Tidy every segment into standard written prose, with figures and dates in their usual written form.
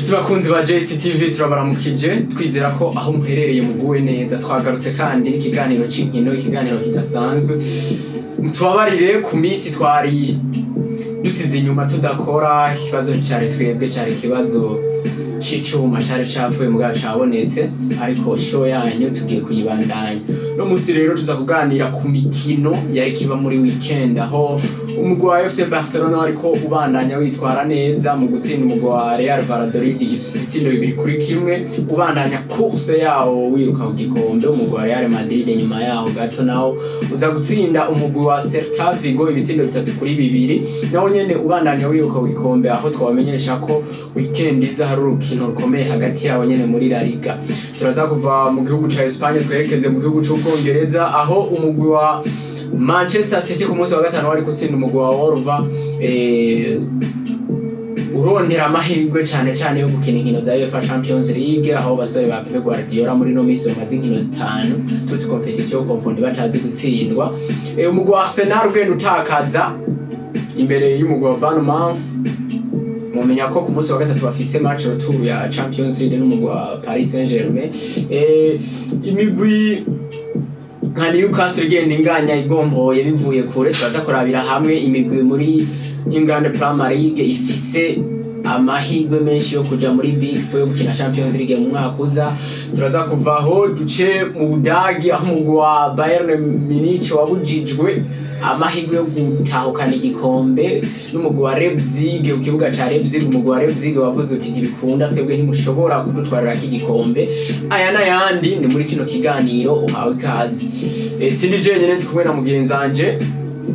Inshuti bakunzi ba JCTV, turabaramukije, twizera ko aho muherereye muguwe neza. Twagarutse kandi n'ikiganiro c'inkino, ikiganiro kidasanzwe. Tubabarire ku minsi twari dusize inyuma tudakora. Ikibazo cari twebwe, cari ikibazo c'icuma cari capfuye, mugabo cabonetse, ariko show yanyu tugiye kuyibandanya. No musi rero tuza kuganira ku mikino yari kiba muri weekend, aho umugwi wa FC Barcelona wariko ubandanya witwara neza mu gutsinda umugwi wa Real Valladolid ibitsindo 2-1, ubandanya course yawo wiruka ku gikombe. Umugwi wa Real Madrid nyuma yaho gato nawo uza gutsinda umugwi wa Celta Vigo ibitsindo 3-2, nawo nyene ubandanya wiruka ku gikombe, aho twabamenyesha ko weekend iza hari urukino rukomeye hagati yabo nyene muri La Liga. Turaza kuva mu gihugu ca Espagne twerekeze mu gihugu c'Ubwongereza, aho umugwi wa Manchester City ku munsi wa gatanu wari gutsinda umugwi wa Wolves, urondera amahirwe cyane cyane yo gukina inkino za UEFA Champions League, aho basore ba Pep Guardiola muri no minsi bamaze inkino zitanu, toutes compétitions confondues, batazi gutsindwa. Umugwi wa Arsenal ugenda utakaza imbere y'umugwi wa Bournemouth. Mumenya ko ku munsi wa gatatu bafise match retour ya Champions League n'umugwi wa Paris Saint-Germain. Imigwi nka Newcastle igenda inganya igomboye bivuye kure. Turaza kurabira hamwe imigwi muri England Premier League ifise amahirwe menshi yo kuja muri Big Four yo gukina Champions League mu mwaka uza. Turaza kuvaho duce mu Budagi, aho umugwi wa Bayern Munich wabujijwe amahirwe yo gutahukana igikombe n'umugwi wa Leipzig ku kibuga ca Leipzig. Umugwi wa Leipzig wavuze uti: "Ntibikunda, twebwe ntimushobora kudutwarira igikombe." Aya n'ayandi ni muri kino kiganiro, uhawe ikaze. Sindi jenyene, ndi kumwe na mugenzi wanje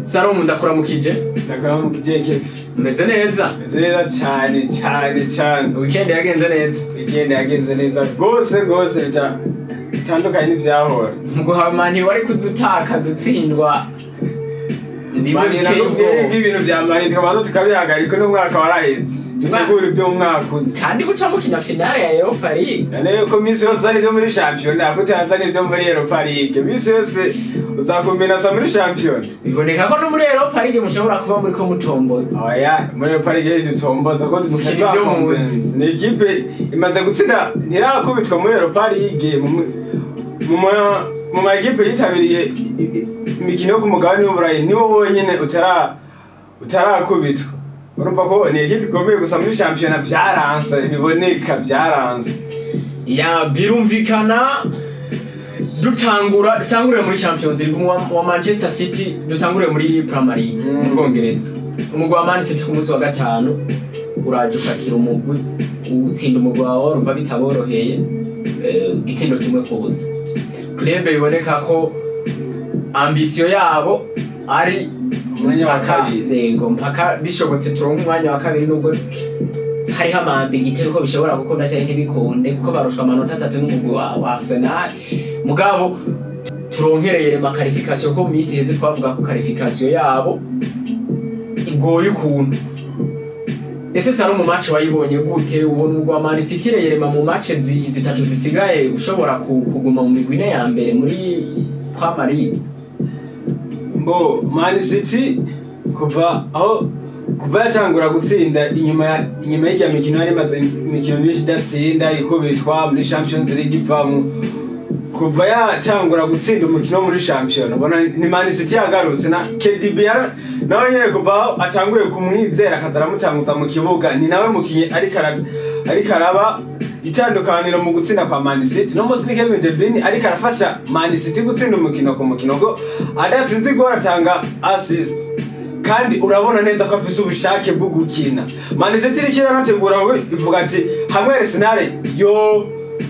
Salomo. Ndakuramukije. Ndakuramukije, Kevi. Umeze neza? Meze neza cyane cyane cyane. Weekend yagenze neza? Weekend yagenze neza rwose rwose, bitandukanye n'ivyahora. Muguhamani wari kuzutakaza utsindwa bimwe biteye nakubwiye ko ubwoba. Ibintu vya mani tukabanza tukabihagarika, uno mwaka waraheze, dutegura ivy'umwaka uza. Kandi buca mukina finale ya Europa League. None yuko misi yose ari ivyo muri shampiyona, ko utaza n'ivyo muri Europa League, misi yose uzakombinasa muri shampiyona. Biboneka ko no muri Europa League mushobora kuba muri ko mutomboza. Oya, muri Europa League ntidutomboza ko Mukina ivyo muzi. Ni ikipe imaze gutsinda, ntirakubitwa muri Europa League. Mu ma ekipe yitabiriye imikino yo ku mugabane w'Uburayi, niwo wonyene utarakubitwa. Urumva ko ni ekipe ikomeye, gusa muri shampiyona vyaranse, biboneka vyaranse. Ya, birumvikana. Dutangurire muri Champions League wa Manchester City, dutangurire muri Premier League mu Bwongereza. Umugwi wa Man City ku munsi wa gatanu uraje ukakira umugwi, utsinda umugwi wa Wolves bitaboroheye, igitsindo 1-0. Club biboneka ko ambition yabo ari umwanya wa mpaka kabiri. Yego, mpaka bishobotse turonke umwanya wa kabiri, nubwo hariho amambigite ko bishobora gukunda cyangwa ntibikunde, kuko barushwa amanota 3 n'umugwi wa Arsenal. Mugabo turonkereye ma qualification, ko mu minsi iheze twavuga ko qualification yabo igoye ukuntu. Ese Saro, mu match wayibonye gute? Ubona umugwi wa Man City reyerema mu match zitatu zisigaye ushobora kuguma mu migwi ine ya mbere muri Premier League? Mbo Man City kuva aho kuva yatangura gutsinda inyuma y'irya mikino, yari imaze imikino myinshi idatsinda, ikubitwa muri Champions League ivamwo. Kuva yatangura gutsinda umukino wo muri shampiyona, ubona ni Man City yagarutse. Na KDB nawe nyene kuva aho atanguye kumwizera akaza aramutanguza mu kibuga, ni nawe mukinyi ariko araba itandukaniro mu gutsinda kwa Man City. No munsi ni Kevin De Bruyne ariko arafasha Man City gutsinda umukino ku mukino, ko adatsinze igoro atanga assist, kandi urabona neza ko afise ubushake bwo gukina. Man City iriko iranategura ngo ivuga ati hamwe Arsenal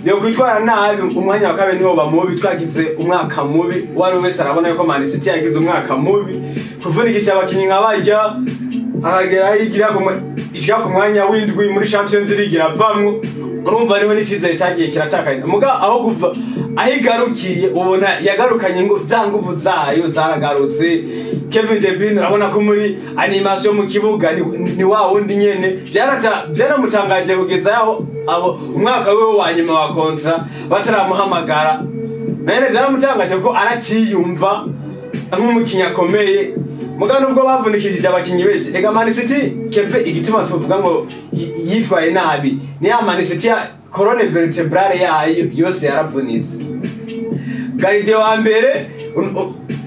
yo kwitwara nabi, umwanya wa kabiri niwo mubi, twagize umwaka mubi. Uwari wese arabona yuko Man City yagize umwaka mubi, kuvunikisha abakinyi nka barya, ahagera aho igira ishika ku mwanya w'indwi muri Champions League iravamwo. Urumva niho n'icyizere cyagiye kiratakaye. Muga aho kuva aho igarukiye, ubona yagarukanye ngo za nguvu zayo zaragarutse. Kevin De Bruyne urabona ko muri animation mu kibuga ni wa wundi nyene. Byaramutangaje kugeza yaho abo umwaka we wa nyuma wa contrat bataramuhamagara, nanyene byaramutangaje ko araciyumva nk'umukinnyi akomeye. Muga nubwo bavunikishije abakinyi benshi, ega Man City keve igituma tuvuga ngo yitwaye nabi ni ya Man City ya colonne vertébrale yayo yose yaravunitse. Gardien wa mbere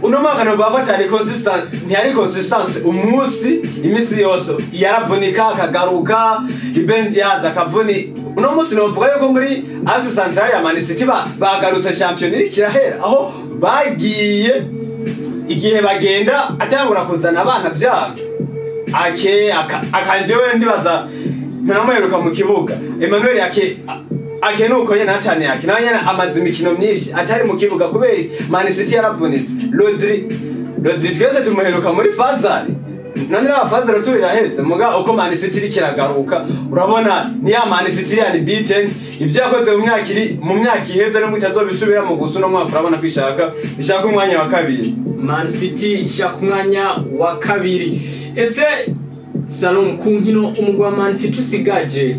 uno mwaka novuga ko atari consistent, ntiyari consistance umunsi imisi yose yaravunika akagaruka. Ruben Dias akavuni. Uno munsi novuga yuko muri axe central ya Man City bagarutse champion iriko irahera, aho bagiye igihe bagenda atangura kuzana abana vyabo ake akanjewe ndibaza ntanamuheruka mu kibuga. Emmanuel Ake nuko nyene Nathan Ake nawe nyene amaze imikino myinshi atari mu kibuga kubera Man City yaravunitse. Rodri twese tumuheruka muri Fazari, none raba Fazari turiraheze. Muga uko Man City iriko iragaruka, urabona ni ya Man City ya unbeaten, ivyo yakoze mu myaka iri mu myaka iheze no itazobisubira mu gusa uno mwaka urabona ko ishaka umwanya wa kabiri. Man City ishaka umwanya wa kabiri. Ese Salom, ku nkino umugwi wa Man City usigaje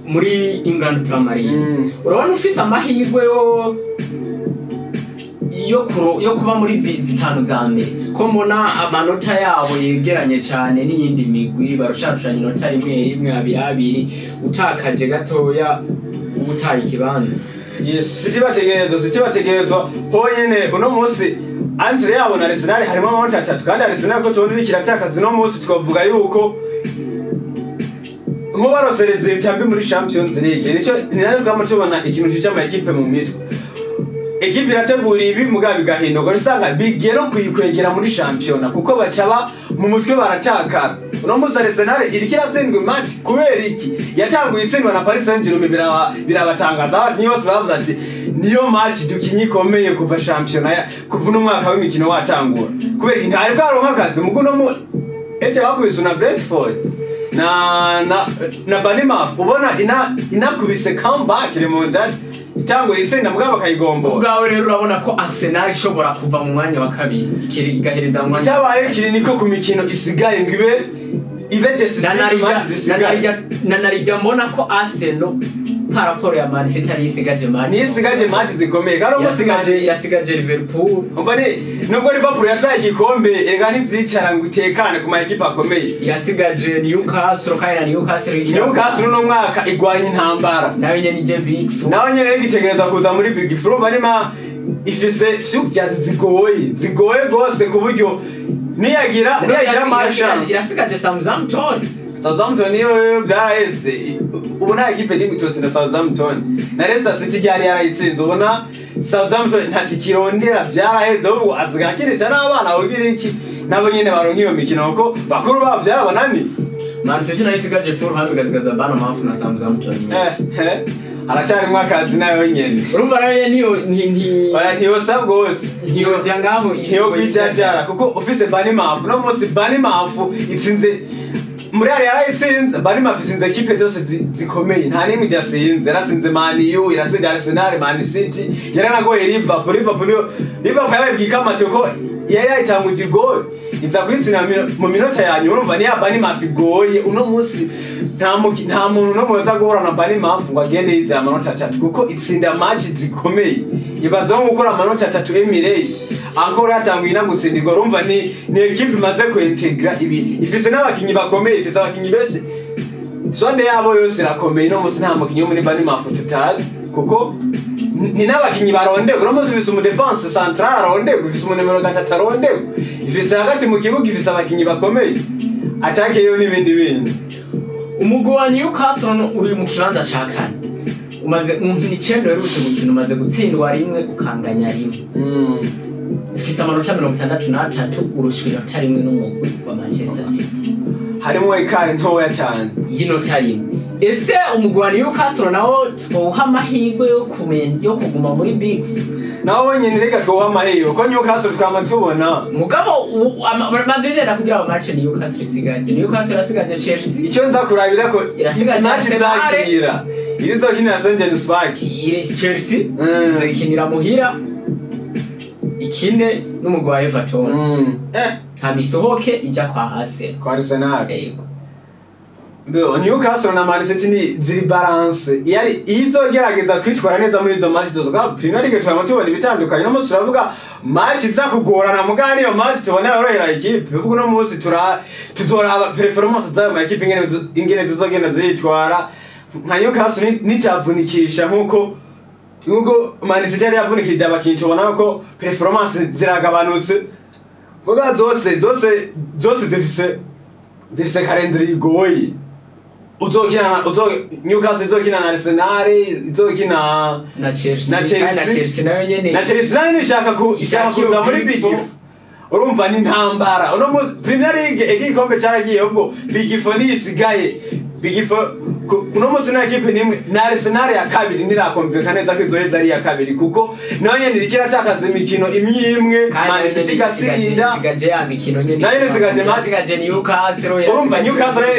muri England Premier League, urabona ufise amahirwe yo kuba muri zitanu za mbere? Ko mbona amanota yabo yegeranye cyane n'iyindi migwi, barusharushanya inota rimwe rimwe, abiri abiri, utakaje gatoya uba utaye ikibanza. Yes, City bategerezwa honyene uno munsi entre yabo na Arsenal harimo amanota atatu, kandi Arsenal ko tubona iriko iratakaza uno munsi, twavuga yuko nk'ubarosereza ibitambi muri Champions League nico ni nayo twama tubona ikintu cica ama ekipe mu mitwe. Ekipe irategura ibi mugabo bigahinduka, usanga bigiye no kuyikwegera muri shampiyona kuko baca ba mu mutwe baratakara. Uno munsi Arsenal iriko iratsindwa match kubera iki? Yatanguye itsindwa na Paris Saint-Germain, birabatangaza. Abakinyi bose bavuze ati niyo match dukinye ikomeye kuva shampiyona kuva uno mwaka w'imikino watangura, kubera iki? Ntari bwaronka akazi. Mugo uno mu ejo bakubise na Brentford na Bournemouth, ubona inakubise comeback, remontada, itangura itsinda mugabo bakayigombora. Kubwawe rero urabona ko Arsenal ishobora kuva mu mwanya wa kabiri igahereza mu mwanya Icyabaye kiri niko ku mikino isigaye ngo ibe decisive match zisigaye. Nanarijya mbona ko Arsenal par rapport ya Man City ari isigaje match. Niyo isigaje match zikomeye kandi yasigaje yasigaje Liverpool. Umva, ni nubwo Liverpool yatwaye igikombe, erega ntizicara ngo itekane ku ma ekipe akomeye. Yasigaje Newcastle, kandi na Newcastle Newcastle uno mwaka igwanya intambara. Nayo nyene ije Big Four. Nawe nyene yigitegereza kuza muri Big Four. Urumva nima ifise fixtures zigoye gose ku buryo niyagira malchance. Irasigaje Southampton. Southampton yo byaraheze, ubu nta ekipe n'imwe itotsinda Southampton. Na Leicester City ryari yarayitsinze. Ubona Southampton nta kikirondera, byaraheze. Ahubwo asigaye akinisha n'abana kugira iki nabo nyene baronka iyo mikino kuko bakuru babo byarabananiye. Man City nayo isigaje Fulham, igasigaza Bournemouth na Southampton. Eh, aracyarimwo akazi nayo nyene. Urumva rero niyo nti Oya, ntiyosa bwose. Ntiyoja ngaho. Ntiyo kwijajara kuko ufise Bournemouth no munsi, Bournemouth itsinze muri Real, yarayitsinze. Bournemouth itsinze ekipe zose zikomeye, nta n'imwe idatsinze. Yaratsinze Man U, iratsinze Arsenal, Man City, yaranagoye Liverpool. Liverpool niyo Liverpool yabaye bwikamate ko yari yayitanguje igoli iza kuyitsinda mu minota ya nyuma. Urumva niya Bournemouth igoye uno munsi, nta muntu n'umwe uza guhura na Bournemouth ngo agende yizeye amanota atatu kuko itsinda match zikomeye. Ibaza nko gukora amanota atatu Emirates ankora yatanguye inagutsinda igoro. Urumva ni ekipe imaze kuintegra ibi, ifise n'abakinyi bakomeye, ifise abakinyi benshi, squad yabo yose irakomeye. No munsi nta mukinyi wo muri Bournemouth tutazi kuko ni n'abakinyi barondegwa. Uno munsi ifise umu défense central arondegwa, ifise umu nimero gatatu arondegwa, ifise hagati mu kibuga ifise abakinyi bakomeye, attaque yo n'ibindi bindi. Umugwi wa Newcastle uri mu kibanza ca kane, umaze mu nkino 9 uherutse gukina umaze gutsindwa rimwe, ukanganya rimwe, ufise amanota 63, urushwa inota rimwe n'umugwi wa Manchester City. Harimo écart ntoya cyane. Y'inota rimwe. Ese umugwi wa Newcastle nawo twowuha amahirwe yo kuguma muri Big Four? Nawe wenyine reka twuha amahirwe ko Newcastle twama tubona. Mugabo Madrid kugira ngo match Newcastle isigaje, Newcastle irasigaje Chelsea. Icyo nza kurabira ko Irasigaje match Arsenal. izakira izizokinira St James Park. Chelsea izoyikinira muhira, ikine n'umugwi wa Everton, hama isohoke ija kwa Arsenal. Kwa Arsenal. Yego. Newcastle na Man City ni ziri balance, yari izogerageza kwitwara neza muri izo match zose. Kwa Premier League turama tubona ibitandukanye. No munsi turavuga match iza kugorana, mugabo niyo match tubona yorohera equipe. Ubwo no munsi tuzoraba performance zayo ma equipe ingene zizogenda zitwara. Nka Newcastle nitavunikisha nkuko Man City yari yavunikije abakinyi, tubona ko performance ziragabanutse. Muga zose zifise calendrier igoye. Uzokina uzo Newcastle izokina na Arsenal, izokina na Chelsea. Na Chelsea. Kandi na Chelsea nayo nyene. Na Chelsea nayo ishaka Ishaka kuza muri iyo Big Big Four. Four. Urumva ni intambara uno munsi. Premier League igikombe cyaragiye, ubwo Big Four nisigaye. Big Four uno munsi nta equipe nimwe, na Arsenal ya kabiri ntirakomveka neza ko izoheza ari iya kabiri, kuko nayo nyene iriko iratakaza imikino imwe imwe. Kandi Man nayo City nyene igatsinda. isigaje ya mikino nyene. Nayo nyene isigaje isigaje Newcastle. Urumva Newcastle nayo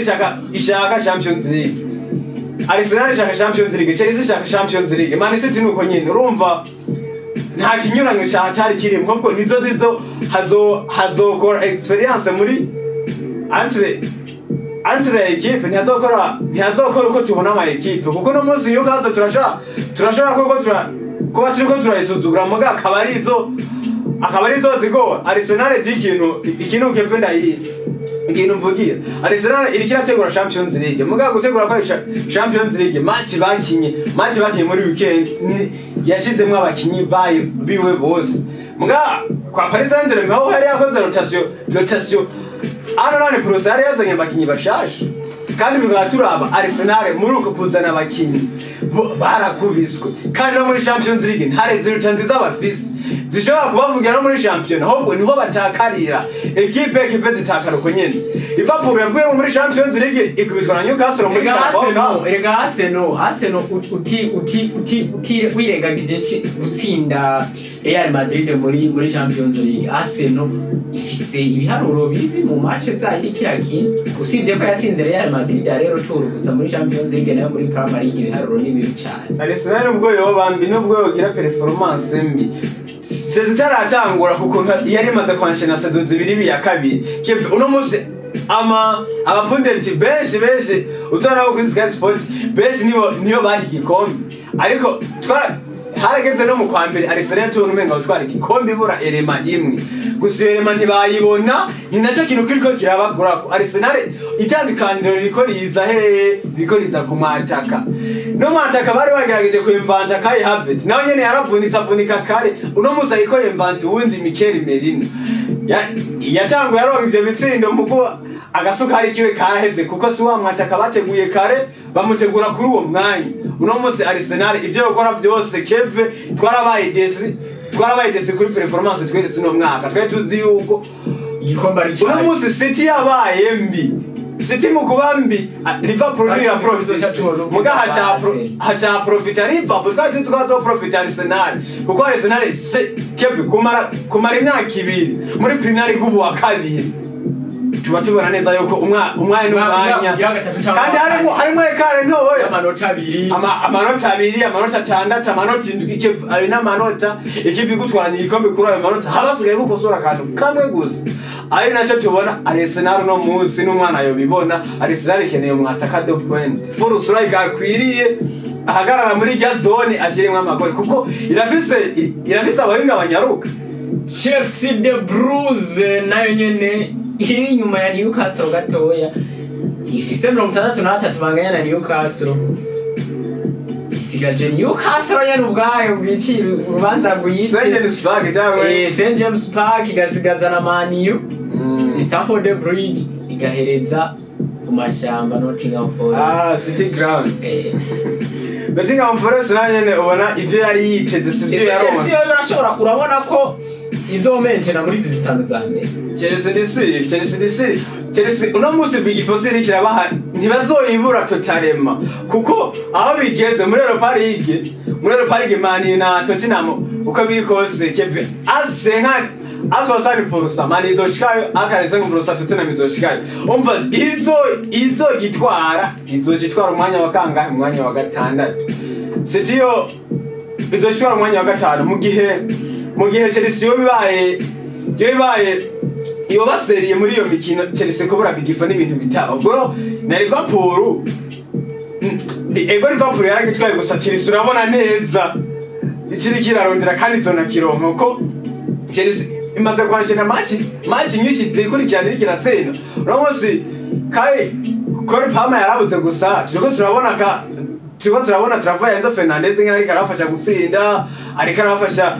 ishaka Champions League, Arsenal ishaka Champions League, Chelsea ishaka Champions League, Man City nuko nyene. Urumva nta kinyuranyo ca hatari kirimo, ahubwo nizo zizo hazokora experience muri entre equipe. Ntihazokora uko tubona ama equipe, kuko no munsi Newcastle turashobora koko kuba turiko turayisuzugura, muga akaba ari izo zigora Arsenal. Ikintu keve ndayi ikintu mvugira, Arsenal iriko irategura Champions League. Muga gutegura kwa Champions League, match bakinye muri weekend ni yashizemwo abakinyi bayo biwe bose. Muga kwa Paris Saint-Germain aho yari yakoze rotation Arsenal Plus, yari yazanye abakinyi bashasha. Kandi bikaba turaba Arsenal muri uko kuzana abakinyi barakubiswe, kandi no muri Champions League ntare ziruta nziza bafise zishobora kubavugira no muri champion, ahubwo niho batakarira. Ekipe zitakara uko nyene. Liverpool yavuye muri Champions League ikubitwa na Newcastle muri Erega Carabao Arsenal, Cup. erega Arsenal uti wirengagije gutsinda Real Madrid muri Champions League, Arsenal ifise ibiharuro bibi mu match zayo iriko irakina. Usibye ko yatsinze Real Madrid ya rero tour gusa muri Champions League, nayo muri Premier League ibiharuro ni bibi cyane. Arsenal nubwo yoba mbi, nubwo yogira performance mbi, saison itaratangura, kuko yari imaze kwanshena saison zibiri bi ya kabiri. Kevin, uno munsi aba pundits benshi uzana nabo kuri Sky Sports, benshi nibo niyo baha igikombe, ariko twara harageze no mu kwa mbere Arsenal tubona umenga gutwara igikombe ibura élément imwe gusa. Iyo élément ntibayibona, ni nacyo kintu kiriko kirabagurako. Arsenal itandukaniro ririko riza hehe? Ririko riza ku mwataka. No mwataka bari bagerageje kuimvanta Kai Havertz, nawe nyene yaravunitse, avunika kare. Uno munsi ariko yimvanta uwundi Mikel Merino. Yatanguye aronka ivyo bitsindo, mugo agasukari kiwe karaheze, kuko si wa mwataka bateguye kare, bamutegura kuri uwo mwanya. Uno munsi Arsenal ivyo gukora byose, Keve, twarabaye déçus kuri performance tweretse uno mwaka. Twari tuzi yuko igikombe ari uno cyane. munsi City yabaye mbi. City mu kuba mbi, Liverpool niyo Twari tuzi yaprofise, tubona ubwiza muga bwa Arsenal. haca profita Liverpool. Twari tuzi ko hazoprofita Arsenal, kuko Arsenal se Kevin kumara imyaka 2 muri Premier League ubu wa kabiri, tuba tubona neza yuko umwanya n'umwanya Ugira gatatu cyangwa kandi wa kane. harimo écart ntoya. Amanota 2. Amanota 2, amanota 6, amanota 7. Ayo n'amanota ikipe igutwaranye igikombe kuri ayo manota haba hasigaye gukosora akantu kamwe gusa, ari nacyo tubona Arsenal uno munsi. N'umwana yobibona, Arsenal ikeneye umwataka de pointe, false striker akwiriye, ahagarara muri rya zone ashiremwo amagori, kuko irafise abahinga banyaruka. Chelsea the Blues nayo nyene iri inyuma ya Newcastle gatoya, ifise 63 banganya na Newcastle. Isigaje Newcastle nyene ubwayo bwicira urubanza rwice. St James Park cyangwa St James Park, igasigaza na Man U Stamford Bridge, igahereza ku mashamba Nottingham Forest. Ah, City Ground. Nottingham Forest nayo nyene ubona ivyo yari yiteze sivyo Ese yaronse. Chelsea yo urashobora kurabona ko izomentena muri izi zitanu za mbere? Chelsea DC Chelsea DC Chelsea uno munsi Big Four iriko irabaha, ntibazoyibura totalement, kuko aho bigeze muri Europa League, Man U na Tottenham uko biri kose, Kevin, asenka asosani purusa Man izoshikayo, akarese purusa Tottenham izoshikayo. Umva izo izogitwara umwanya wa kangahe? Umwanya wa gatandatu. City yo izoshobora umwanya wa gatanu, mu gihe Chelsea yo bibaye Yobaseriye muri iyo mikino. Chelsea kubura Big Four n'ibintu bitaba. Ubwo na Liverpool, ego, Liverpool yaragitwaye, gusa Chelsea urabona neza ikiri kirarondera kandi izonakironka, ko Chelsea imaze kwashina match nyinshi zikurikirana iriko iratsinda. Uno munsi kai Cole Palmer yarabuze, gusa turiko turabona Trevor Enzo Fernandez ngene ariko arabafasha gutsinda, ariko arabafasha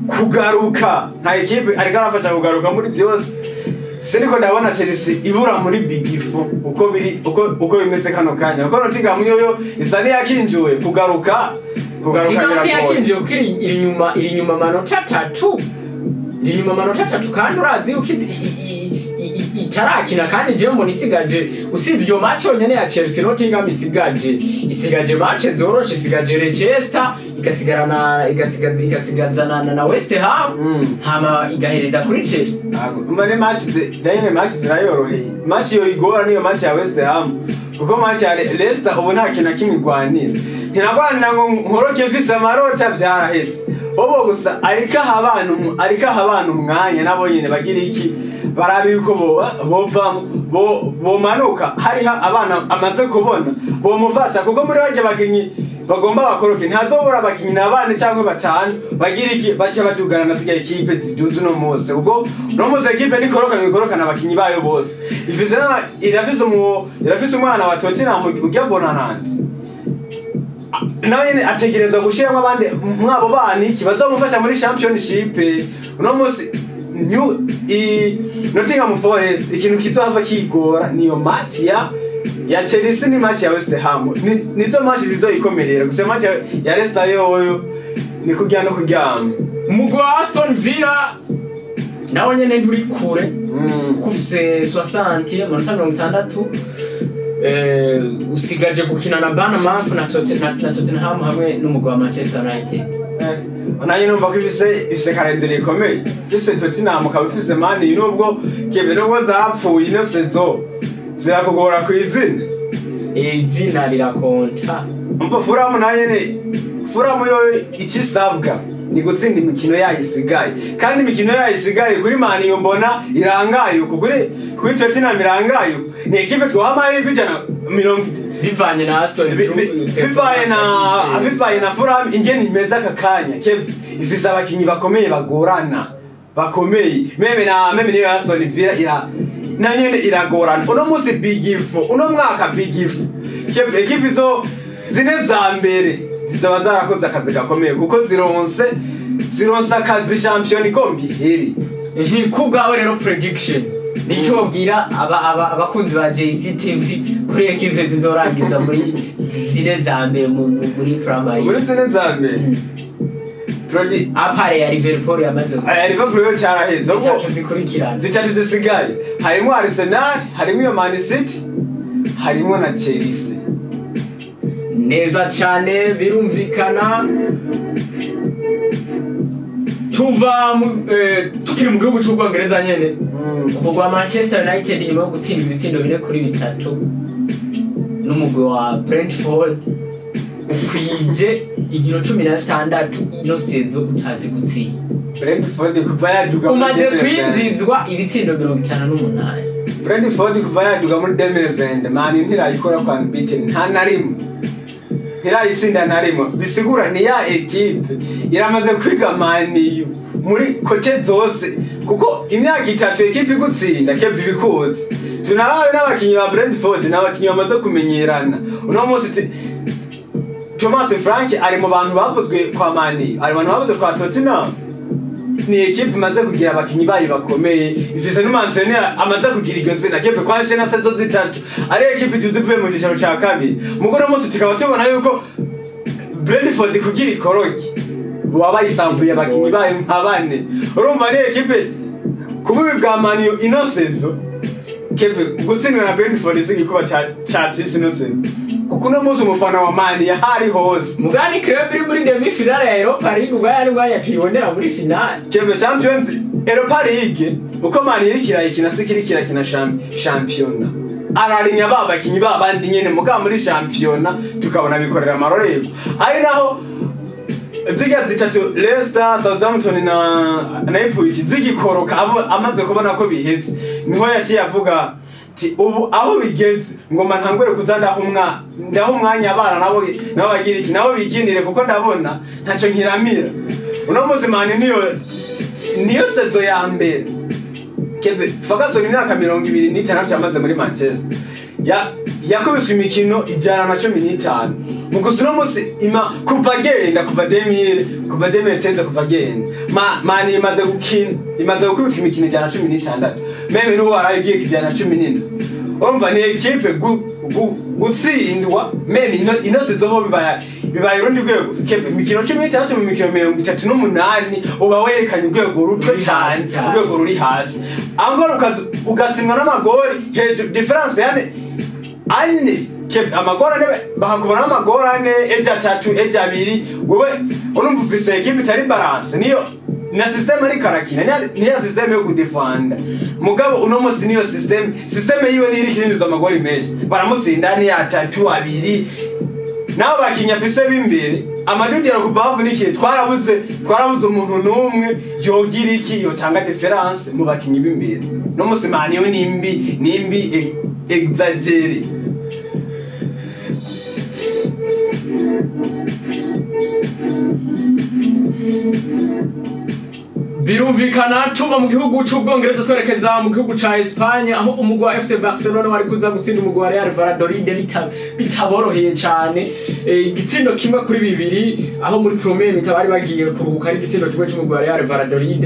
kugaruka nka ekipe, ariko arabafasha kugaruka muri byose. Siniko ndabona Chelsea ibura muri Big Four uko biri, uko bimeze kano kanya, kuko Nottingham yoyo isa n'iyakinjuye kugaruka Nottingham biragoye. Ntiyakinjiye kuko iri inyuma amanota 3, iri inyuma amanota 3, kandi urazi yuko itarakina. Kandi jewe mbona isigaje, usibye iyo match yonyene ya Chelsea, Nottingham isigaje match zoroshe: isigaje Leicester, igasigarana igasigaza na West Ham, hama igahereza kuri Chelsea. Ntabwo umva, ni match dayine match zirayoroheye. Match yo igora niyo match ya West Ham, kuko match ya Leicester ubu nta kintu na kimwe igwanira. Ntiragwanira ngo nkoroke mfise amarota, vyaraheze ubu. Gusa ariko aha abana umwanya nabo nyene bagira iki, barabe yuko bovamo, bomanuka. Hariho abana amaze kubona bomufasha, kuko muri barya bakinyi bagomba bakoroke ntazobura abakinyi na bane cyangwa batanu bagira iki, baca badugana na zirya ekipe ziduze uno munsi, kuko uno munsi ekipe nikoroka ngo ikorokana abakinyi bayo bose. Ifise irafise umwana wa Tottenham ujya Bonanandi, nawe nyene ategerezwa gushiramo abandi mwabo bana iki bazomufasha muri Championship. Uno munsi New i Nottingham Forest ikintu kizohava kigora niyo match ya Chelsea, ni match ya West Ham. Nizo match zizoyikomerera. Gusa match ya Leicester yoyo ni kurya no kuryama. Umugwi wa Aston Villa nawe nyene nturi kure, kuko ufise 60, amanota 60. Usigaje gukina na Bournemouth na Tottenham hamwe n'umugwi wa Manchester United. Nanjye numva ko ifise calendrier ikomeye. Ifise Tottenham, ukaba ifise Man U, nubwo kebe nubwo zapfuye ino saison, zirakugora ku izina. Izina rirakonta. Umva, Fulham nayo nyene, Fulham yo ikisabwa ni gutsinda imikino yayo isigaye, kandi imikino yayo isigaye kuri Man U mbona irangaye uku, kuri Tottenham irangaye uku. Ni ekipe twoha amahirwe 100. Bivanye na Aston Bivanye na Fulham ingene imeze aka kanya, Kev, ifise abakinyi bakomeye bagorana, bakomeye. Même niyo Aston Villa ira na nyene iragorana. Uno munsi Big Four, uno mwaka Big Four, Kev, ekipe zo zine za mbere zizoba zarakoze akazi gakomeye, kuko zironse akazi shampiyona igomba ihere. Ku bwawe rero, prediction nicyo wabwira abakunzi ba JCTV kuri ekipe zizorangiza muri zine za mbere muri Premier Muri League? zine za mbere, Prodi À part ya Liverpool yamaze Aya Liverpool yo cyaraheze ubwo. Zitatu zikurikirana. Zitatu zisigaye harimo Arsenal, harimo iyo Man City, harimo na Chelsea. Neza cyane, birumvikana. Tuva tukiri mu gihugu cy'Ubwongereza nyene, umugwi wa Manchester United, nyuma yo gutsinda ibitsindo 4-3 n'umugwi wa Brentford, ukwije inkino 16 ino saison utazi gutsinda. Brentford kuva yaduga muri Umaze 2020. kwinzizwa ibitsindo 58. Brentford kuva yaduga muri 2020, Man ntirayikora kwa unbeaten nta na rimwe, ntirayitsinda na rimwe. Bisigura ni ya ekipe iramaze kwiga Man U muri côté zose, kuko imyaka 3 ekipe igutsinda, Kevin, ibikuzi. Tunarabe n'abakinyi ba Brentford n'abakinyi bamaze kumenyerana. Uno munsi Thomas Frank ari mu bantu bavuzwe kwa Man U, ari mu bantu bavuzwe kwa Tottenham. Ni ekipe imaze kugira abakinyi bayo bakomeye, ifise n'umu entraîneur amaze kugira iryo zina. Kepe kwaje na saison 3 ari ekipe tuzi ivuye mu gicaro ca kabiri. Mugo no munsi tukaba tubona yuko Brentford kugira ikoroke baba bayisambuye abakinyi bayo nka bane. Urumva ni ekipe ku bubi bwa Man U ino saison, Keve, gutsindwa na Brentford si igikuba catsise ino saison, kuko uno munsi umufana wa Man U ahari hose. Mugani club iri muri demi finale ya Europa League, ubwo yari bwaya tuyibonera muri finale. Keve, Champions Europa League uko Man iriko irayikina siko iriko irakina shampiyona. Ararinya ba bakinyi ba bandi nyene, mugabo muri shampiyona tukabona bikorera amarorerwa, ari naho Zirya zitatu, Leicester, Southampton na Ipswich, zigikoroka abo amaze kubona ko biheze, niho yaciye avuga ati ubu aho bigeze ngoma ntangure kuza ndaha umwanya abana nabo bagira iki, nabo bikinire, kuko ndabona ntacyo nkiramira. Uno munsi Man U niyo saison ya mbere. Kevin Ferguson, imyaka 26 yamaze muri Manchester, yakubiswe imikino 115. Mu gusa uno munsi ima kuva agenda, kuva 2013, kuva agenda, Man imaze gukina, imaze gukubitwa imikino 116, même n'ubu waraye ugiye 117. Urumva ni équipe gutsindwa même ino saison ho bibaye urundi rwego. Kevin, imikino 16 mu mikino 38, uba werekanye urwego ruto Ruri hasi cyane, cyane. Urwego ruri hasi. Angora ugatsindwa n'amagori hejuru, différence yane ane. Kevin, amagori ane bakakubona, amagori ane, ejo atatu, ejo abiri. Wewe urumva ufise équipe itari balance, niyo na système ariko arakina niya système yo kudefanda. Mugabo uno munsi niyo système yiwe niyo iriko irinjiza amagori menshi, baramutsinda ni atatu, abiri. Nabo bakinyi afise b'imbere amadudira kuva havunikiye, twarabuze umuntu n'umwe yogira iki, yotanga différence mu bakinyi b'imbere. No musi Man U nimbi exagéré. Birumvikana, tuva mu gihugu c'Ubwongereza twerekeza mu gihugu ca Espagne, aho umugwi wa FC Barcelona wari kuza gutsinda umugwi wa Real Valladolid bitaboroheye cane. Igitsindo 1-2, aho muri première mi-temps bari bagiye kuruhuka ari igitsindo kimwe c'umugwi wa Real Valladolid.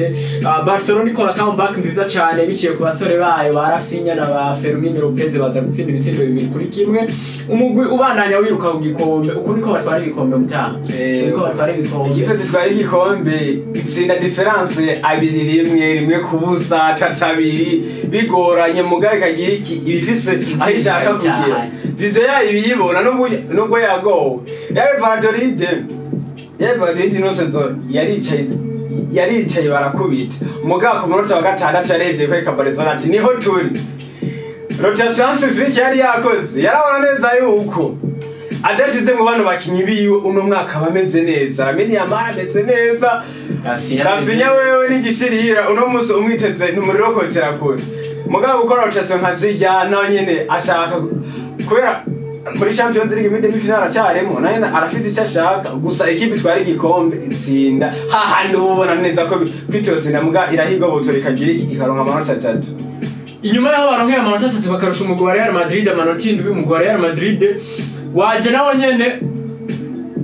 Barcelona ikora comeback nziza cane biciye ku basore bayo ba Raphinha na ba Fermin Lopez, baza gutsinda ibitsindo 2-1. Umugwi ubandanya wiruka ku gikombe. Uku niko batwara ibikombe mutaha, niko batwara ibikombe. Ikipe zitwara igikombe itsinda différence 2-1, 1-0, 3-2, bigoranye, mugabo ikagira iki, ibifise aho ishaka kugera, vision yayo ibiyibona, nubwo yagowe. Real Valladolid, Real Valladolid ino saison yaricaye barakubita, mugabo ku munota wa gatandatu yarejeje kwereka Barcelona ati niho turi. Rotation Hansi Flick yari yakoze, yarabona neza yuko adashize mu bano bakinyi biwe uno mwaka bameze neza. Lamine Yamal ameze neza. Raphinha. Raphinha wewe n'igishirira, uno munsi umwiteze n'umuriro kotera kure. Mugabo gukora rotation nka zirya, nawe nyene ashaka kubera muri Champions League muri demi finale acyarimo, nawe nyene arafise icyo ashaka. Gusa équipe itwara igikombe itsinda hahandi uba ubona neza ko kwitotsinda, muga irahigobotora ikagira iki, ikaronka amanota atatu. Inyuma y'aho baronkeye amanota atatu, bakarusha umugwi wa Real Madrid amanota 7, umugwi wa Real Madrid waje nawo nyene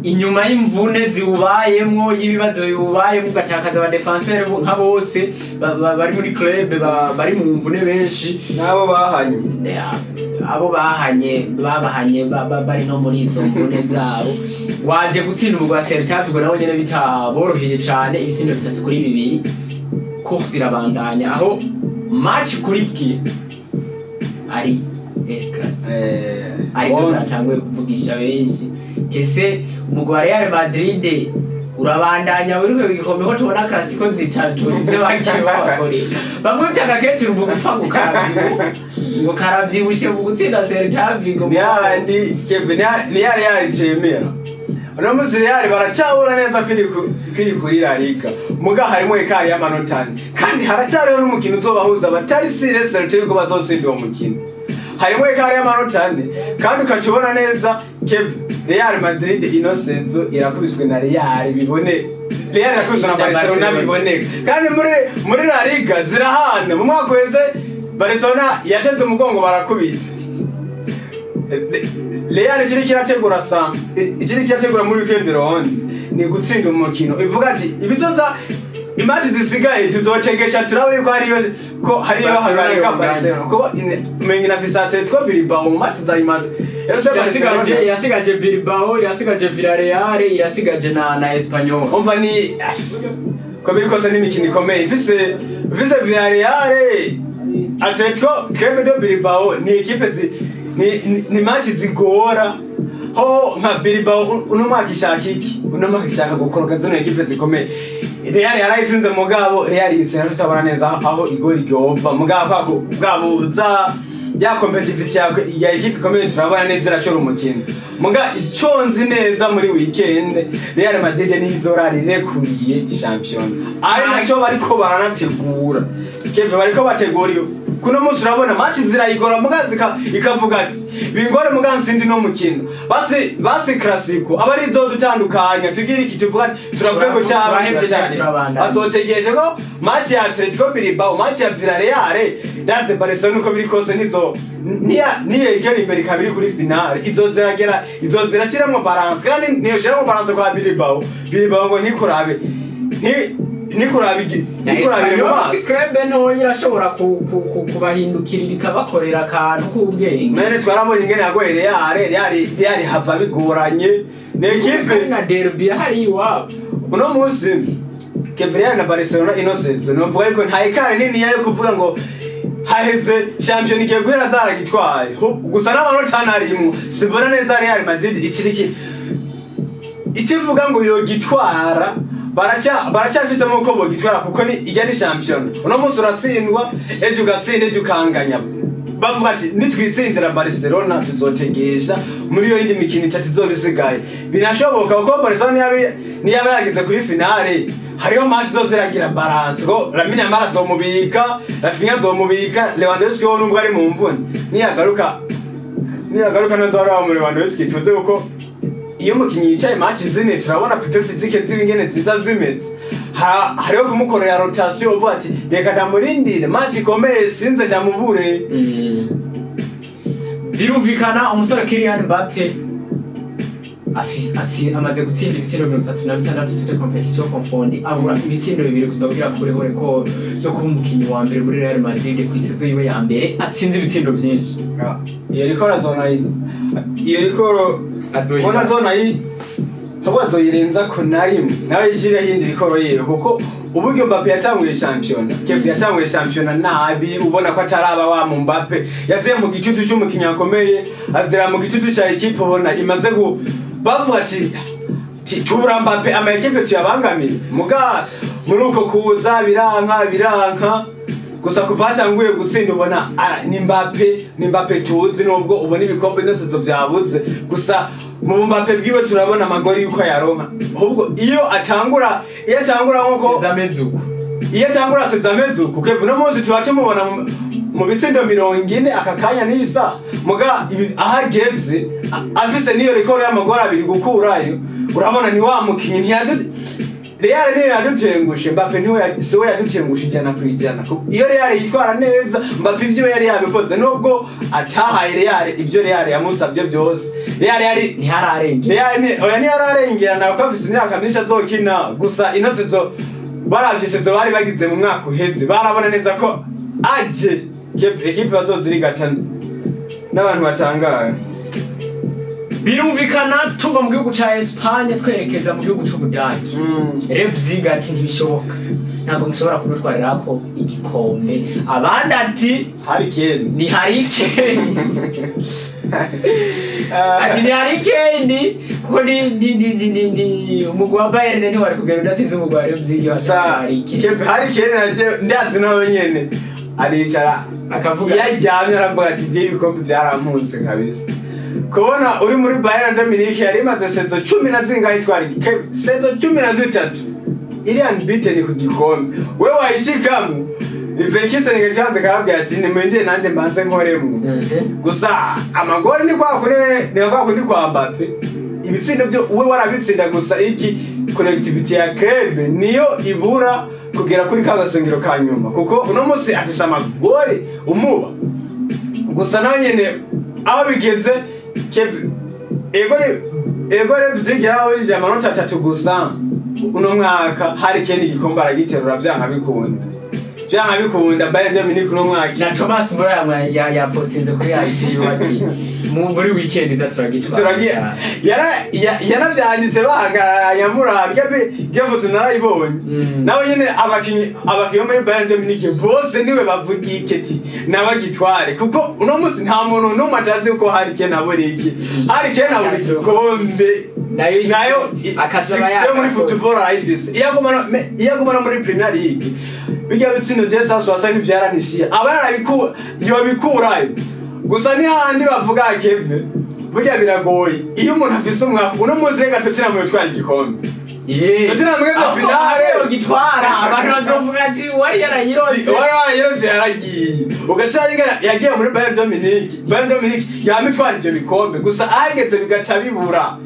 inyuma y'imvune ziwubayemwo, y'ibibazo biwubayemwo, ugatakaza abadefenseur nka bose bari muri club, bari mu mvune benshi. N'abo bahanye. Ya, abo bahanye babahanye bari no muri izo mvune zabo, waje gutsinda umugwi wa Celta Vigo nawo nyene bitaboroheye cane, ibitsindo 3-2. Course irabandanya, aho match ikurikiye ari El Clasico, arivyo vyatanguye kuvugisha benshi. Ese umugwi wa Real Madrid urabandanya uri ku gikombe, ko tubona Clasico zitatu? Ivyo bagiye babakorera bamwe bita agakecuru mu gupfa ngo karavyibushe mu gutsinda Celta Vigo. Ni hahandi Kevin, ni ya Real cemera. Uno munsi Real baracyabura neza kwiri kuri La Liga, muga harimo écart y'amanota ane, kandi haracyariho n'umukino uzobahuza batari sûr certain yuko bazotsinda uwo mukino. Harimo écart y'amanota ane, kandi ukaca ubona neza Kevin, Real Madrid ino saison irakubiswe na Real bibone, Real irakubiswe na Na Barcelona Barcelona. biboneka. Kandi muri La Liga zirahana. Mu mwaka uheze Barcelona yateze umugongo barakubita. Real ikiri kirategura muri weekend round ni gutsinda umukino, ivuga ati ibizoza imatch zisigaye tuzotegesha turabe yuko hariyo ko hariyo Barcelona hagarika yongana. Barcelona, kuko umenga inafise Atletico Bilbao mu match za nyuma. FC Irasigaje Barcelona irasigaje Bilbao, irasigaje Villarreal, irasigaje na Espanyol. Umva, ni ko biri kose n'imikino ikomeye ifise Villarreal, Atletico Club de Bilbao, ni équipe ni match zigora. Ho nka Bilbao uno mwaka ishaka iki? Uno mwaka ishaka gukoroka zino équipe zikomeye. Real yarayitsinze, mugabo Real yitsinda tutabona neza aho igori ryova, mugabo kwako bwabuza Ya competitivity ya ekipe ikomeye turabona neza irashora umukino. Muga ico nzi neza, muri weekend Real Madrid ntizorara irekuriye shampiyona, ari naco bariko baranategura. Keve bariko bategura kuno munsi, urabona match zirayigora, muga ikavuga ati bingore muga nsindi no mukino, basi basi Clasico aba ari zo dutandukanya, tugira iki, tuvuga ati turavuye ko cyaba Turahevye canke turabandanya. Bazotegereje ko match ya Atletico Bilbao, match ya Villarreal, ndaze Barcelona uko biri kose nizo niya niyegera imbere kabiri kuri finale, izo ziragera, izo zirashiramwo balance, kandi niyo balance kwa Bilbao. Bilbao ngo ntikurabe ntikurabe ntikurabire mu maso. Si club ntoya irashobora kubahindukirira ikabakorera akantu k'ubwenge. Mene twarabonye ingene yagoye Real. Real hava bigoranye, ni ekipe Kandi na derby hari iwabo. Uno munsi Real na Barcelona ino saison novuga yuko nta écart nini yo kuvuga ngo haheze shampiyona igiye guhera zaragitwaye. Gusa n'amanota ntarimwo, simbona neza Real Madrid ikiriki ikivuga ngo yogitwara, baracyafisemo uko bogitwara, kuko ni ijya ni shampiyona. Uno munsi uratsindwa, ejo ugatsinda, ejo ukanganya. Bavuga ati nitwitsindira Barcelona tuzotegesha muri iyo yindi mikino itatu izoba isigaye. Binashoboka kuko Barcelona niyaba yageze kuri finale, hariho match zo ziragira balance, ko Lamine Yamal azomubika, Raphinha azomubika, Lewandowski wo nubwo ari mu mvune, niyagaruka ntazora wa mu Lewandowski tuze, kuko iyo umukinnyi yicaye match zine turabona pépins physiques ziba ingene ziza zimeze. Hariho kumukorera rotation, uvuga ati reka ndamurindire match ikomeye sinze ndamubure. Birumvikana, umusore Kylian Mbappe amaze gutsinda ibitsindo 36 toutes compétitions confondues, abura ibitsindo bibiri gusa kugira akureho record yo kuba umukinnyi wa mbere muri Real Madrid ku i saison yiwe ya mbere atsinze ibitsindo byinshi. Iyo record azona, iyo record Azoyiha. ubona azona yi ahubwo azoyirenza ko na rimwe nawe yishyireho iyindi record yiwe, kuko uburyo Mbappe yatanguye shampiyona, Kevin, yatanguye shampiyona nabi, ubona ko ataraba wa mu Mbappe. Yaziye mu gicucu cy'umukinnyi akomeye, azira mu gicucu cya ekipe ubona imaze gu bavuga ati tubura Mbappe, ama ekipe tuyabangamire. Muga muri uko kuza biranka, biranka. Gusa kuva hatanguye gutsinda ubona ni Mbappe, ni Mbappe tuzi, nubwo ubona ibikombe byose vyabuze. Gusa mu Mbappe bwiwe turabona amagori yuko yaronka, ahubwo iyo atangura nkuko Seza ameze uko. Iyo atangura seza ameze uko, Kevin, uno munsi tuba tumubona mu bitsindo 40 aka kanya n'isa. Muga aho ageze afise n'iyo record y'amagori abiri gukurayo, urabona ni wa mukinyi ntiyadu Real niyo yadutengushe. Mbappe niwe siwe yadutengushe 100%. Iyo Real yitwara neza, Mbappe ivyo yari yabikoze, nubwo atahaye Real ivyo Real yamusabye byose. Real yari Ntihararengera. Real ni oya, ntiyararengerana kuko afise imyaka myinshi azokina. Gusa ino saison, baravye saison bari bagize mu mwaka uheze, barabona neza ko aje ekipe bazozirigata n'abantu batangaye. Birumvikana, tuva mu gihugu ca Espagne twerekeza mu gihugu c'Ubudagi. Leipzig ati ntibishoboka, ntabwo mushobora kudutwarirako igikombe. Abandi ati Harry Kane. Ni Harry Kane. Ati ni Harry Kane, kuko ni umugwi wa Bayern ntiwari kugenda udatsinze umugwi wa Leipzig wa Sa Harry Kane. Kev, Harry Kane naje ndazi nawe nyene aricara akavuga iyo aryamye aravuga ati je ibikombe byarampunze kabisa. Kubona uri muri Bayern de Munich yari imaze saison cumi na zingahe itwara saison 13 iri unbeaten ku gikombe, wewe wayishikamo, Leverkusen ngacanze kababwira ati nimwinjire nanjye mbanze nkoremwo. Gusa amagori ni kwa kuri, ni kwa kundi kwa Mbappe, ibitsindo byo we warabitsinda, gusa iki collectivity ya club niyo ibura kugera kuri ka gasongero ka nyuma, kuko uno munsi afise amagori umuba. Gusa nawe nyene aho bigeze, Kev, ego Leipzig yarahurije amanota atatu gusa uno mwaka. Harry Kane igikombe aragiterura vyanka bikunda, vyanka bikunda. Bayern de Munich uno mwaka Na Thomas Müller yapostinze kuri IG ati muri weekend iza turagitwara. Turagiye yaravyanditse bahagarara yamurabye iyo foto narayibonye. Nawe nyene abakinyi bo muri Bayern de Munich bose niwe bavuga iketi nawe agitware, kuko uno munsi nta muntu n'umwe atazi ko Harry Kane abura iki, Harry Kane abura igikombe. Nayo nayo akazaba success muri yagakoze. football arayifise. Iyo aguma no muri Premier League, bijya bitsindo byose wasa ntibyaranishiye aba yarabiku yobikurayo. Gusa ni hahandi bavuga, Keve, burya biragoye iyo umuntu afise umwaka. Uno munsi reka Tottenham yotwara igikombe. Tottenham igeze finale. Gitwara, abantu bazovuga ati wari yarayirose. Warayiroze, yaragiye, ugaca yagiye muri Bayern de Munich. Bayern de Munich yama itwara ivyo bikombe, gusa ahageze bigaca bibura.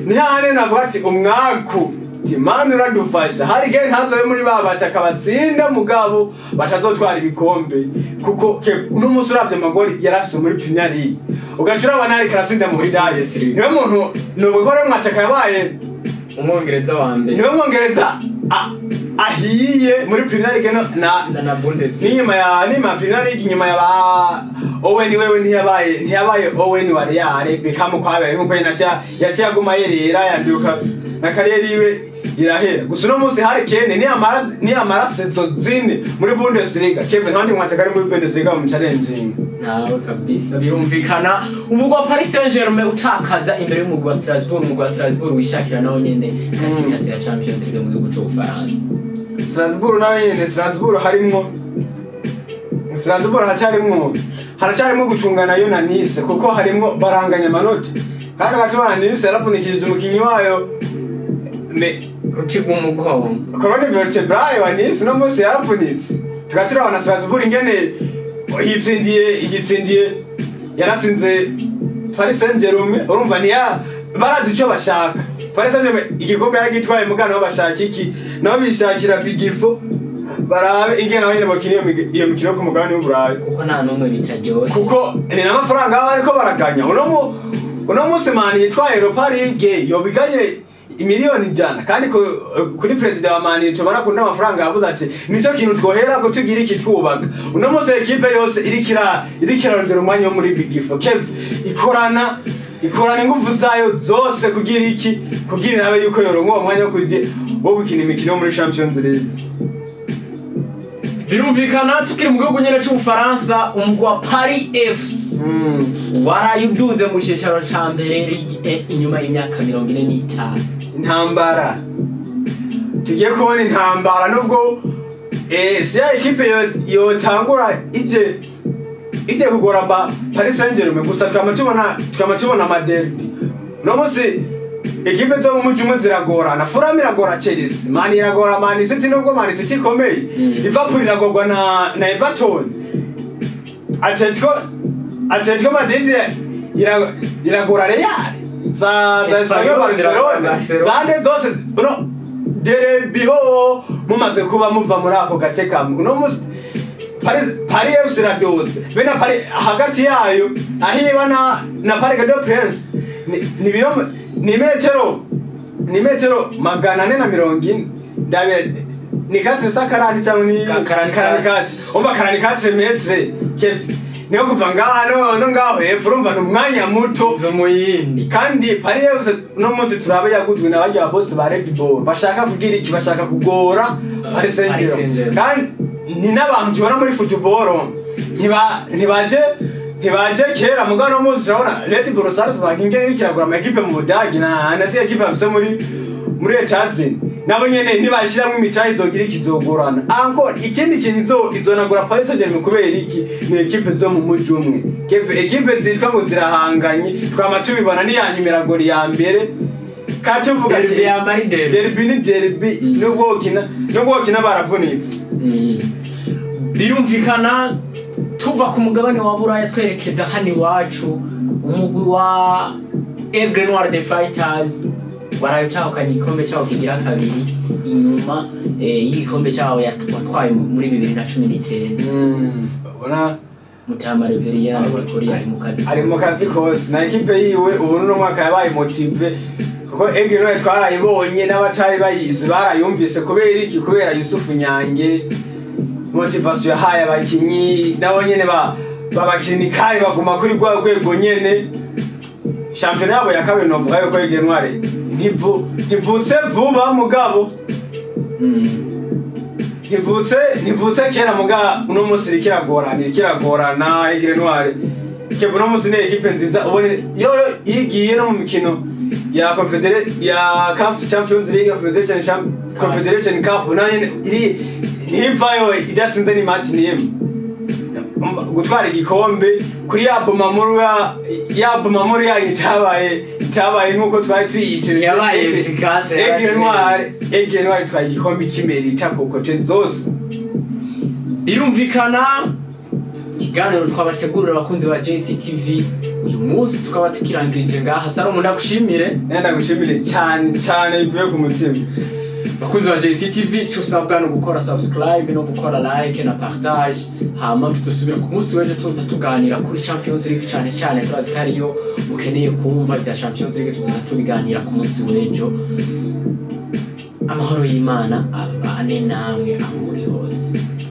Ni hahandi navuga ati umwaku ati Mana uradufasha, hari igihe ntazobe muri ba bataka batsinda mugabo batazotwara ibikombe, kuko uno munsi uravye amagori yarafise muri Premier League, ugaca urabona ariko aratsinda mu Budage. Bundesliga. Niwe muntu nuvuga ko ari mwataka yabaye Umwongereza wa mbere. Niwe mwongereza ahiye muri Premier League na na Bundesliga. N'inyuma ya n'inyuma ya Premier League, inyuma ya ba Owen, wewe ntiyabaye Owen wa Real, Beckham kwabaye nkuko nyina yaciye aguma yerera yanduka na carrière yiwe irahera. Gusa uno munsi Harry Kane niyamara saison 4 muri Bundesliga, Kevin, ntandi mwataka ari muri Bundesliga mu challenging. Nawe kabisa birumvikana. Umugwi wa Paris Saint-Germain utakaza imbere y'umugwi wa Strasbourg. Umugwi wa Strasbourg wishakira nawo nyene qualification ya Champions League mu gihugu c'Ubufaransa. Strasbourg nayo nyene, Strasbourg harimwo, Strasbourg haracarimwo gucungana yo na Nice, kuko harimwo baranganya amanota, kandi hagati Nice yaravunikishije umukinyi wayo me Rutigwa umugongo. Colonne vertébrale wa Nice no munsi yaravunitse. Tukaba turabona Strasbourg ingene yitsindiye, yaratsinze Paris Saint-Germain. Urumva niya barazi icyo bashaka. Paris Saint-Germain igikombe yaragitwaye, mugana nabo bashaka iki? Nabo bishakira Big Four, barabe ingene nabo nyene bakina iyo mikino yo ku mugabane w'Uburayi. Kuko nta n'umwe bitaryoshye. Kuko ni n'amafaranga baba bariko baraganya. Uno munsi Man yitwaye Europa League yobiganye imiliyoni 100, kandi kuri perezida wa Man tubona kunda amafaranga, yavuze ati nicyo kintu twohera ko tugira iki twubaka. Uno munsi ekipe yose iriko irarondera umwanya wo muri Big Four, Kev, ikorana ingufu zayo zose kugira iki? Kugira irabe yuko yoronka uwo mwanya wo gukina imikino yo muri Champions League. Birumvikana. Tukiri mu gihugu nyene c'Ubufaransa, umugwi wa Paris FC waraye uduze mu cicaro ca mbere Ligue 1 inyuma y'imyaka 45. Intambara, tugiye kubona intambara, nubwo si ya ekipe yotangura ije kugora ba Paris Saint-Germain. Gusa twama tubona ama derby. No munsi ekipe zo mu muji umwe ziragorana. Fulham iragora Chelsea, Man iragora Man City, nubwo Man City ikomeye. Liverpool iragorwa na Everton. Atletico Madrid iragora Real, za Espanyol, Barcelona, Barcelona. Zande zose uno derby ho mumaze kuba muva muri ako gace kamwe. Uno musi Paris FC iraduze be na Paris, hagati yayo ahiba na Parc des Princes ni biro ni metero 440, ndabe ni 440 cyangwa ni 44. Umva, 44 mètres, Kev, niyo kuva ngaha no ngaho hepfo. Urumva ni umwanya muto. Zo mu yindi. Kandi Paris FC uno munsi turabe yaguzwe na barya bose ba Red Bull, bashaka kugira iki? Bashaka kugora Paris Saint-Germain. Saint-Germain. Kandi ni n'abantu tubona muri football ntibaje kera, mugabo uno munsi turabona Red Bull Salzburg ingene iriko iragura ama ekipe mu Budagi na ziriya ekipe bafise muri Etazini, nabo nyene nibashiramwo imitahe izogira ikizogorana. Encore ikindi kintu izonagura Paris Saint-Germain kubera iki? Ni ekipe zo mu muji umwe. Keve, ekipe zitwa ngo zirahanganye, twama tubibona niyanyuma iragora iya mbere, kandi tuvuga ati Derby yamba ari derby. Derby ni derby, nubwo wokina baravunitse. Birumvikana. Tuva ku mugabane wa Buraya twerekeza hano iwacu, umugwi wa Aigle Noir the Fighters waraye utahukanye igikombe cyawo kigira kabiri inyuma y'igikombe cyawo watwaye muri 2019. Ubona Mutama Reverien kuri ari mu kazi. Ari mu kazi kose na ekipe yiwe. Ubu nuno mwaka yabaye motivé, kuko Aigle Noir twarayibonye, n'abatari bayizi barayumvise. Kubera iki? Kubera Yusufu Nyange, motivation yahaye abakinyi, nabo nyene ba babakinikari baguma kuri rwa rwego nyene. Shampiyona yabo ya kabiri, novuga yuko Aigle Noir ntivutse vuba mugabo ntivutse kera, muga uno munsi iriko iragorana. Aigle Noir, Kev, uno munsi ni ekipe nziza. Ubone yo igiye no mu mikino ya ya CAF Champions League, Confederation Cup, nayo nyene iri ntivayo idatsinze ni match n'imwe. Gutwara igikombe kuri ya Bumamuru, ya Bumamuru yanyu itabaye nk'uko twari tuyiteze. Yabaye efficace. Aigle Noir, Aigle Noir itwaye igikombe kimerita ku côté zose. Birumvikana, ikiganiro twabategurira abakunzi ba JCTV uyu munsi tukaba tukirangirije ngaha. Salomo, ndagushimire. Nenda gushimire cyane cyane bivuye ku mutima. Bakunzi ba JCTV, icyo usabwa ni ugukora subscribe no gukora like na partage, hama tudusubira ku munsi w'ejo tuza tuganira kuri Champions League cyane cyane. Turazi ko ariyo mukeneye kumva bya Champions League, tuzaza tubiganira ku munsi w'ejo. Amahoro y'Imana abane namwe aho muri hose.